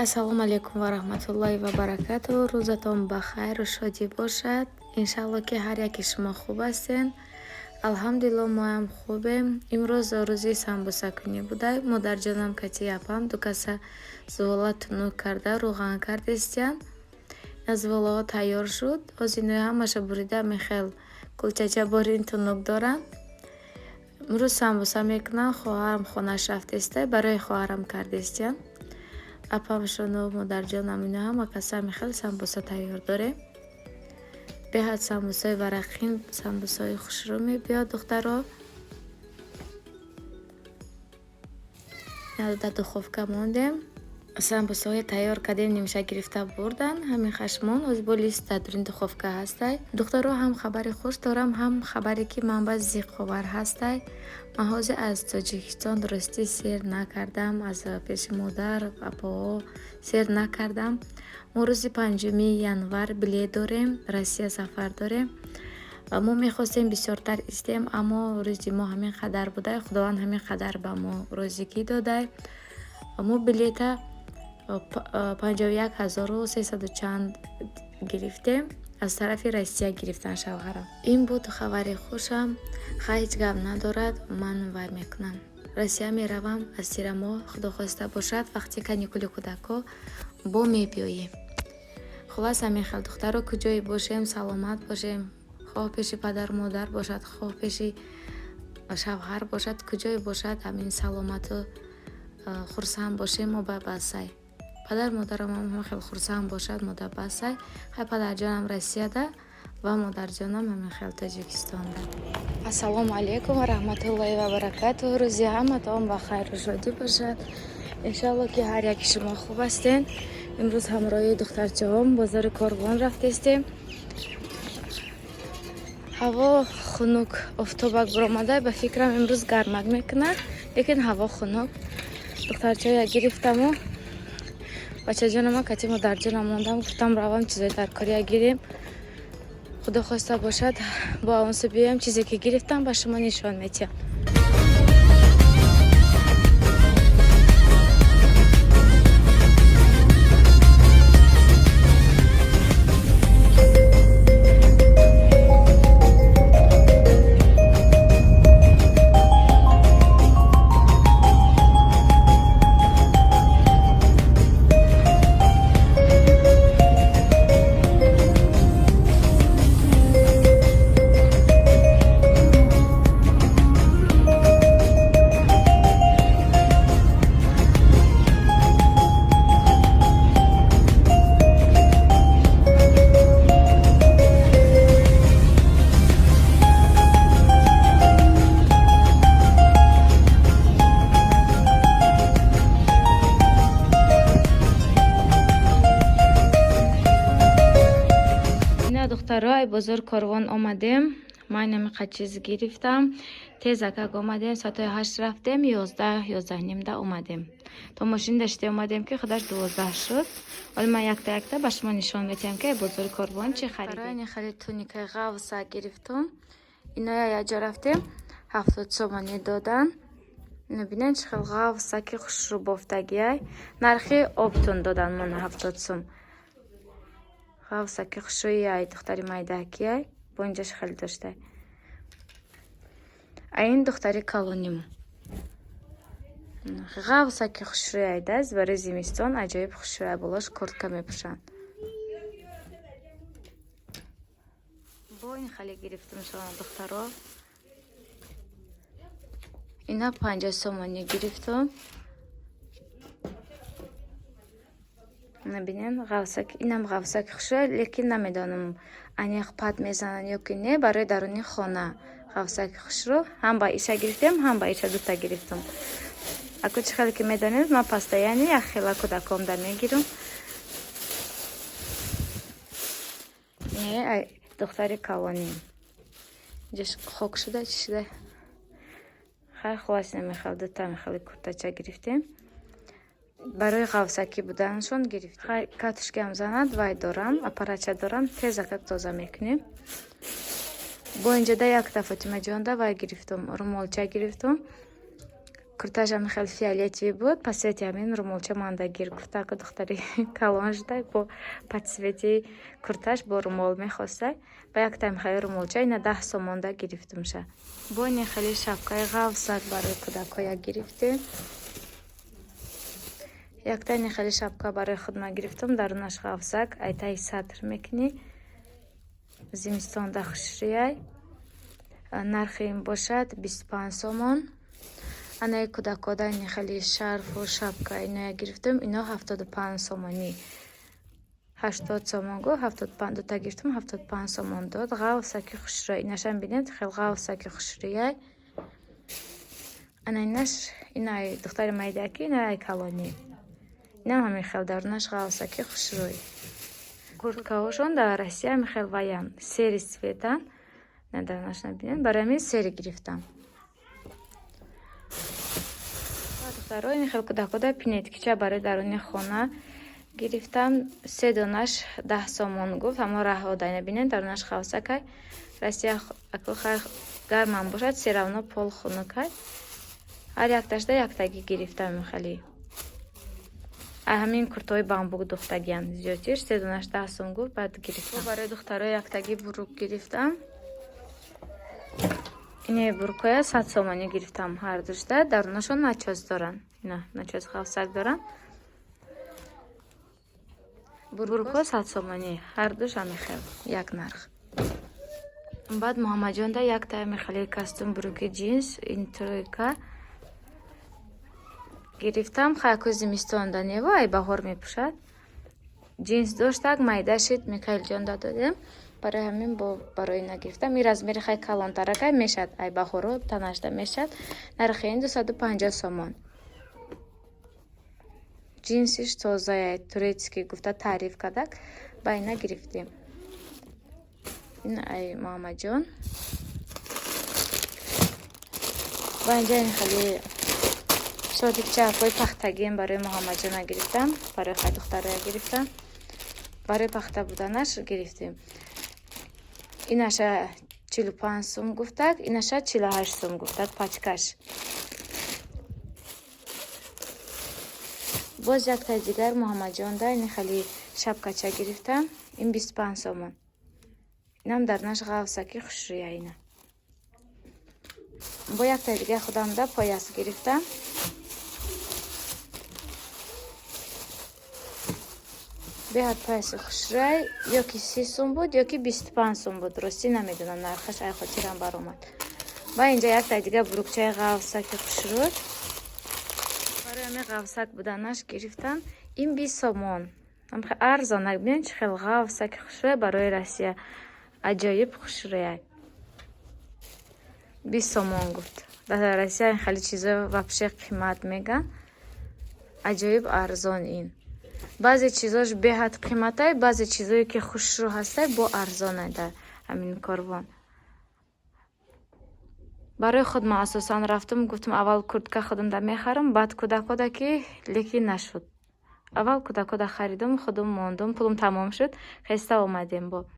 Ассалому алайкум ва раҳматуллоҳи ва баракатуҳ. Рӯзатон ба хайру шодӣ бошад. Иншалло, ки ҳар яке шумо хуб ҳастен. Алҳамдулилло, моам хубем. Имрӯз рӯзи самбусакунӣ буда. Модарҷонам кати апам ду каса зувола тунук карда, рӯған кардистиян. Ина зуволаҳо тайёр шуд. Ҳозир инои ҳамаша бурида, мехел кулчача борин тунук доранд. Имрӯз самбуса мекунам. Хоҳарам хонааш рафтеста, барои хоҳарам кардистиян. Апамшону модарҷонам, ино ҳама каса мехел самбуса тайёр дорем. Беҳад самбусаи варақин, самбусаҳои хушрӯ мебиёд, духтаро. Дар духовка мондем. Самбусаҳои тайёр кардем, нимша гирифта бурдан. Ҳамин хашмон ҳозир бо лист дар дурин духовка ҳастай. Духтаро, ҳам хабари хуш дорам, ҳам хабаре, ки манба зиқовар ҳастай. Ман ҳозир аз Тоҷикистон дурустӣ сер накардам, аз пеши модар, апоҳо сер накардам. Мо рӯзи 5-уми январ билет дорем, Россия сафар дорем. Мо мехостем бисёртар истем, аммо рӯзи мо ҳамин қадар будай, Худованд ҳамин қадар ба мо розигӣ додай. Мо билета 51 300 чанд гирифтем, аз тарафи Россия гирифтан шавҳарам. Ин буд хабари хушам. Хай, ҳеҷ гап надорад, ман вай мекунам. Россия меравам аз тирамоҳ, Худо хоста бошад, вақти каникули кӯдакҳо бо мебиёем. Хуллас, ҳамин хел, духтаро, куҷое бошем, саломат бошем, хоҳ пеши падару модар бошад, хоҳ пеши шавҳар бошад, куҷое бошад, ҳамин саломату хурсанд бошем, мо ба басай. Падару модарам ҳам хел хурсанд бошад, мода басай. Хай, падарҷонам Россияда ва модарҷонам ҳамин хел Тоҷикистонда. Ассалому алайкум ва раҳматуллоҳи ва баракатуҳ. Рӯзи ҳаматон ба хайру шодӣ бошад. Иншалло, ки ҳар яки шумо хуб ҳастен. Имрӯз ҳамроҳи духтарчаҳом бозори Корвон рафтестем. Ҳаво хунук, офтобак баромада, ба фикрам, имрӯз гармак мекунад, лекин ҳаво хунук. Духтарчаҳоя гирифтаму бачаҷонама кати модарҷонам мондам, гуфтам, равам, чизои даркория гирем. Худо хоста бошад, бо онсу биёем, чизе ки гирифтам, ба шумо нишон медиҳам. Ина, духтаро, ай бозор Корвон омадем. Ман намиқа чиз гирифтам. Тезакак омадем, соатҳои 8 рафтем, 11, 11:30да омадем. То мошин даште омадем, ки худаш 12 шуд. Ҳоли ман якта якта ба шумо нишон медиҳам, ки бозори Корвон чӣ харидем. Ини хеле туникаи ғавса гирифтум. Иноя якҷо рафтем, 70 сомонӣ додан. Ино бинед, чӣ хел ғавсаки хушрӯ бофтагиай. Нархи оптун додан мона 70 сум. Ғавсаки хушрӯи духтари майдаакиай, бо инҷаш хеле доштай. А ин духтари калоним. Ғавсаки хушрӯи айдаст, барои зимистон аҷоиб хушрӯй, болош куртка мепӯшанд. Бо ин хеле гирифтум шумо, духтаро. Ина 50 сомонӣ гирифтум. Бинем, ғавсак, инам ғавсаки хушрӯй, лекин намедонам, аниқ пат мезананд ё ки не, барои даруни хона ғавсаки хушрӯ. Ҳам ба иша гирифтем, ҳам ба иша дута гирифтум. Аку чӣ хеле ки медонед, ман постоянно як хела кӯдакомда мегирам. Не, духтари калоним. Инҷаш хок шуда, чӣ шуда. Хай, хуллас, намехел дута мехели куртача гирифтем. Барои ғавсакӣ буданашон гирифтем. Хай, катушкиам занад, вай дорам, аппаратча дорам, тезакак тоза мекунем. Бо инҷода якта Фотимаҷонда вай гирифтум, румолча гирифтум. Куртаашам хеле фиолетовый буд, по цвети ҳамин румолча манда гир гуфта, ку духтари калон шуда, бо по цвети курташ бо румол мехостай. Ба яктаи хеле румолча ина 10 сомонда гирифтумша. Бо ини хеле шапкаи ғафсак барои кӯдакҳоя гирифтем. Якта ини хеле шапка барои худ ман гирифтам, дарунаш ғафсак, айтаи сатр мекунӣ. Зимистонда хушрӯяй. Нархи ин бошад 25 сомон. Анаи кӯдакода ини хеле шарфу шапка иноя гирифтам, ино 75 сомонӣ. 80 сомон гуфт, 75 дута гирифтам, 75 сомон дод. Ғафсаки хушрӯй. Инашам бинед, хеле ғафсаки хушрӯяй. Ана инаш, инай духтари майдаки, инай калонӣ. Инам ҳамин хел дарунаш ғафсаки хушрӯй. Курткаҳошон дар Россия ҳамин хел ваян, серый цветан. Дарунаш набинед, барои ҳамин серый гирифтам. Духтаро, ин хел кӯдакода пинеткича барои даруни хона гирифтам. Се донаш 10 сомон гуфт, ҳамо раҳода. Ина бинед, дарунаш хавсакай. Россия аку хай гармам бошад, всё равно пол хунукай. Ҳар якташда яктагӣ гирифтам хеле. Ҳамин куртаҳои бамбук духтагиам зиёдтир, се донаш 10 сом гуфт, баъд гирифтам. Барои духтаро яктагӣ бурук гирифтам. Ине бурукҳоя 100 сомонӣ гирифтам ҳардушта. Дарунашон начёс доранд. Ина начёс хавсак доранд. Бурукҳо 100 сомонӣ, ҳардуш ҳамин хел як нарх. Баъд Муҳаммадҷонда якта ҳамин хеле костюм буруки ҷинс ин тройка гирифтам. Хаяку зимистонда нево, ай баҳор мепӯшад. Ҷинс доштак, майда шид, Микаилҷонда додем. Барои ҳамин бо барои нагирифтам. Ин размери хай калонтаракай мешад, ай баҳоро танашда мешад. Нархи ин 250 сомон. Ҷинсиш тозая, турецкий гуфта таъриф кардак, ба ина гирифтем. Ин ай Муҳаммадҷон. Ба инҷа ин хеле шодикчаҳои пахтагиам барои Муҳаммадҷона гирифтам, барои хай духтароя гирифтам. Барои пахта буданаш гирифтем. Инаша 45 сум гуфтак, инаша 48 сум гуфтак пачкаш. Боз яктаи дигар Муҳаммадҷонда ин хеле шапкача гирифтам, ин 25 сомон. Инам дарунаш ғафсаки хушрӯя ина. Бо яктаи дигар худамда пояс гирифтам. Беҳад пояси хушрӯй, ё ки 30 сум буд, ё ки 25 сум буд. Ростӣ намедонам нархаш, ай хотирам баромад. Ба инҷа яктаи дигар бурукчаи ғафсаки хушрӯй. Барои ҳамин ғафсак буданаш гирифтам. Ин 20 сомон. Арзонак, бинед чӣ хел ғафсаки хушрӯй барои Россия. Аҷоиб хушрӯяй. 20 сомон гуфт. Дар Россия ин хеле чизо вообще қимат меган. Аҷоиб арзон ин. Баъзе чизош беҳад қиматай, баъзе чизое ки хушрӯ ҳастай, бо арзонай дар ҳамин корвон. Барои худ ман асосан рафтам, гуфтам аввал куртка худамда мехарам, баъд кӯдакода ки, лекин нашуд. Аввал кӯдакода харидам, худум мондум, пулум тамом шуд, хеста омадем бо.